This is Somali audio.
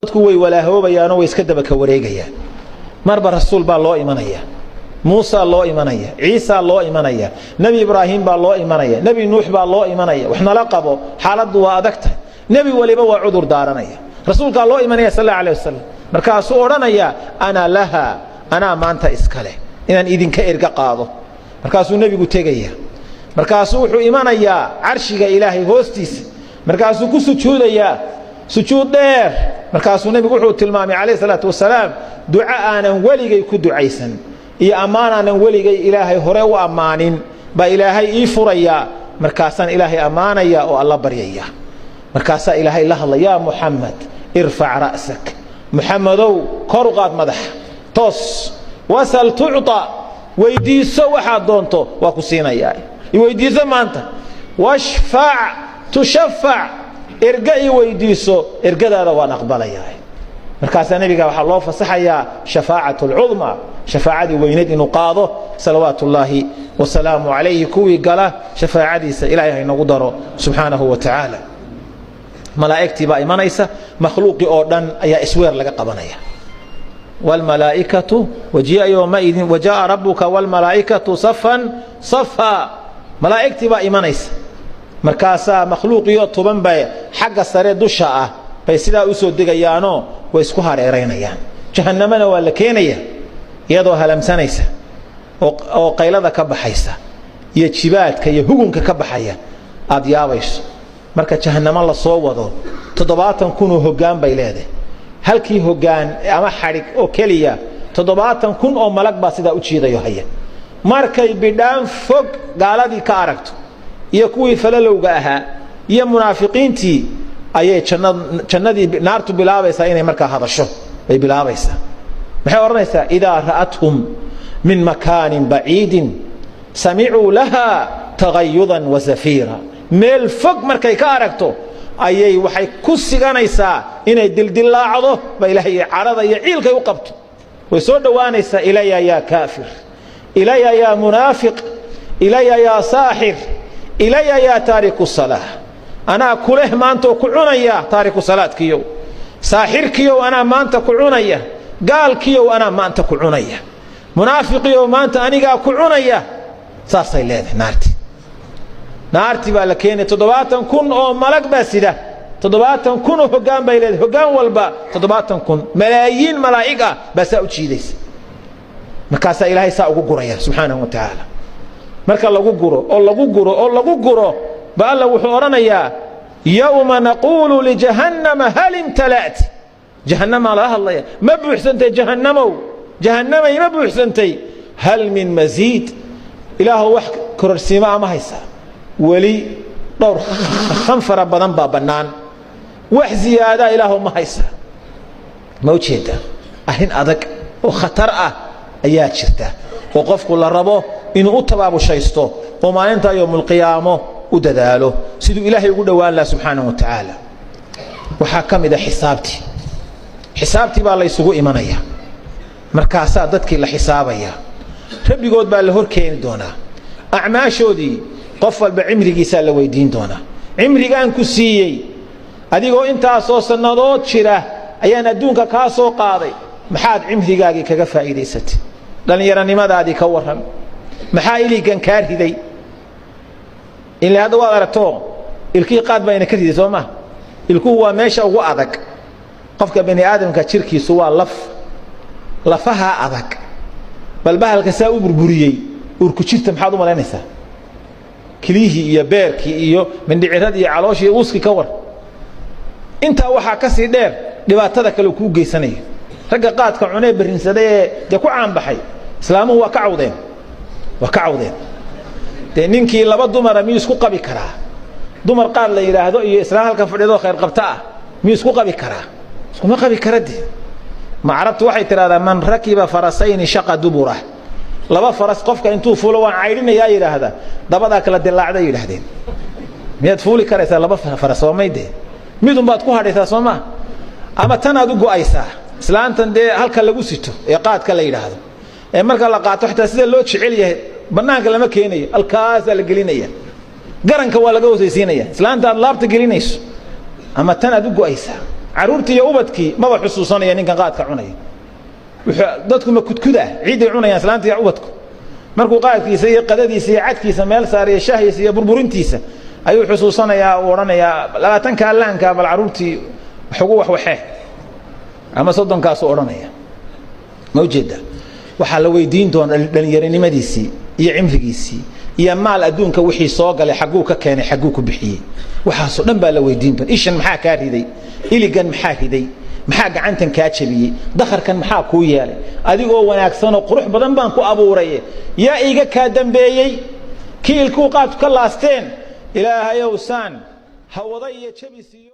Dadku way walaahoobayaanoo way iska daba ka wareegayaan. Marba rasuul baa loo imanaya, Muusaa loo imanaya, Ciisaa loo imanaya, Nebi Ibraahim baa loo imanaya, Nebi Nuux baa loo imanaya. Wax nala qabo, xaaladdu waa adagtahay. Nebi waliba waa cudur daaranaya. Rasuulkaa loo imanaya sal alla alih wasalam, markaasuu odhanaya: "Ana laha, anaa maanta iska leh inaan idinka erga qaado." Markaasuu nebigu tegaya, markaasuu wuxuu imanayaa carshiga Ilaahay hoostiisa, markaasuu ku sujuudayaa sujuud dheer. Markaasuu nebigu wuxuu tilmaamay calayh salaatu wasalaam duco aanan weligay ku ducaysan iyo ammaan aanan weligay Ilaahay hore u ammaanin baa Ilaahay ii furayaa. Markaasaan Ilaahay ammaanaya oo Alla baryaya. Markaasaa Ilaahay la hadla: "Yaa Muxamed, irfac ra'sak, Muxamedow, kor u qaad madaxa, toos, wasal tucطa, weydiiso waxaad doonto, waa ku siinayaa, iweydiiso maanta, washfac tushafac, erga i weydiiso, ergadaada waan aqbalayaa." Markaasaa nebiga waxaa loo fasaxayaa shafaacat alcudma, shafaacadii weyneed inuu qaado, salawaat ullaahi wasalaamu calayhi. Kuwii gala shafaacadiisa Ilahay haynagu daro subxaanahu wa tacaala. Malaa'igtii baa imanaysa, makhluuqii oo dhan ayaa isweer laga qabanaya. Wlmalaaikatu wajiia yowmaidin wajaaa rabuka wاlmalaa'ikatu safan safa. Malaa'igtii baa imanaysa, markaasaa makhluuqiyo tuban bay xagga sare dusha ah bay sidaa usoo degayaanoo way isku hareeraynayaan. Jahannamana waa la keenaya iyadoo halamsanaysa oo qaylada ka baxaysa iyo jibaadka iyo hugunka ka baxaya aada yaabayso. Marka jahannamo lasoo wado, 70,000 oo hoggaan bay leedahay. Halkii hoggaan ama xadhig oo keliya 70,000 oo malag baa sidaa u jiidayo haya. Markay bidhaan fog gaaladii ka aragto iyo kuwii falalowga ahaa iyo munaafiqiintii, ayay jannadii naartu bilaabaysaa inay markaa hadasho bay bilaabaysaa. Maxay odhanaysaa? Idaa ra'athum min makaanin baciidin samicuu laha tagayudan wa zafiira. Meel fog markay ka aragto ayay waxay ku siganaysaa inay dildillaacdo ba Ilaahay carada iyo ciilkay u qabto. Way soo dhowaanaysaa: "Ilaya yaa kaafir, ilaya yaa munaafiq, ilaya yaa saaxir, ilaya yaa taariku salaa, anaa kuleh maantoo ku cunaya. Taariku salaadkiyow, saaxirkiyow, anaa maanta ku cunaya. Gaalkiyow, anaa maanta ku cunaya. Munaafiqiyow, maanta anigaa ku cunaya." Saasay leedahay naarti. Naarti baa la keenaya, 70,000 oo malag baa sida, 70,000 oo hoggaan bay leedahay. Hoggaan walba 70,000, malaayiin malaa'ig ah baa saa u jiidaysa. Markaasaa Ilaahay saa ugu guraya subxaanahu wa tacaala. Marka lagu guro oo lagu guro oo lagu guro ba Alla wuxuu odhanayaa: "Yowma naquulu lijahannama hal imtala'ti." Jahannamaa lala hadlaya: "Ma buuxsantay jahannamow? Jahannamay, ma buuxsantay? Hal min masiid? Ilaahow, wax kororsiimo ama haysaa? Weli dhowr khan fara badan baa bannaan, wax ziyaadaa Ilaahow ma haysaa?" Ma ujeedaa? Arrin adag oo khatar ah ayaa jirta oo qofku la rabo inuu u tabaabushaysto oo maalinta yowmulqiyaamo u dadaalo siduu Ilaahay ugu dhowaan laha subxaanahu wa tacaala. Waxaa ka mid a xisaabtii. Xisaabtii baa la ysugu imanaya, markaasaa dadkii la xisaabaya. Rabbigood baa la hor keeni doonaa acmaashoodii. Qof walba cimrigiisaa la weydiin doonaa: "Cimrigaan ku siiyey, adigoo intaasoo sannadood jira ayaan adduunka kaa soo qaaday, maxaad cimrigaagii kaga faa'iidaysatay? Dhallinyaronimadaadii ka warran, maxaa iligan kaa riday?" Ila hadda waad aragto, ilkihii qaad baa ina ka riday, soo maa? Ilkuhu waa meesha ugu adag qofka bani aadamka jirkiisu, waa laf, lafahaa adag. Bal bahalka saa u burburiyey urku jirta, maxaad u malaynaysaa? Kilihii iyo beerkii iyo mindhiciradii iyo calooshii iyo uuskii ka war. Intaa waxaa ka sii dheer dhibaatada kale kuu geysanayo. Ragga qaadka cunee berrinsaday ee dee ku caanbaxay, islaamuhu waa ka cawdeen, waa ka cawdeen. Dee ninkii laba dumara miyuu isku qabi karaa? Dumar qaad la yidhaahdo iyo islaan halkan fadhidoo khayr qabta ah miyuu isku qabi karaa? Iskuma qabi kara. De ma carabtu waxay tidhahdaa: "Man rakiba farasayni shaqa dubura." Laba faras qofka intuu fuulo "waan caydhinayaa" yidhaahda, dabadaa kala dilaacday yidhahdeen. Miyaad fuuli karaysaa laba faras? Waa may. Dee midun baad ku hadhaysaa, soo maa? Ama tanaad u go'aysaa, islaantan dee halka lagu sito ee qaadka la yidhaahdo, ee marka la qaato xitaa sida loo jecel yahay bannaanka lama keenayo, halkaasaa la gelinaya, garanka waa laga hosaysiinaya. Islaanta aad laabta gelinayso ama tan aad u go'aysaa. Carruurtii iyo ubadkii maba xusuusanaya ninkan qaadka cunaya. Dadku ma kudkuda ciidday cunayaan islaanta iyo ubadku. Markuu qaadkiisa iyo qadadiisa iyo cadkiisa meel saariyo, shahyiisa iyo burburintiisa ayuu xusuusanayaa, uu odhanayaa 20-ka allaanka bal carruurtii wax ugu waxwaxee, ama 30-kaasuu odhanaya. Ma ujeedaa? Waxaa la weydiin doonaa dhalinyaronimadiisii iyo cimrigiisii iyo maal adduunka wixii soo galay, xagguu ka keenay, xagguu ku bixiyey. Waxaasoo dhan baa la weydiin doona. Ishan maxaa kaa riday? Iligan maxaa riday? Maxaa gacantan kaa jabiyey? Dakharkan maxaa kuu yeelay? Adigoo wanaagsanoo qurux badan baan ku abuuraye, yaa iiga kaa dambeeyey? Kii ilkuu qaadku ka laasteen, Ilaahayow saan hawada iyo jabisiiyo.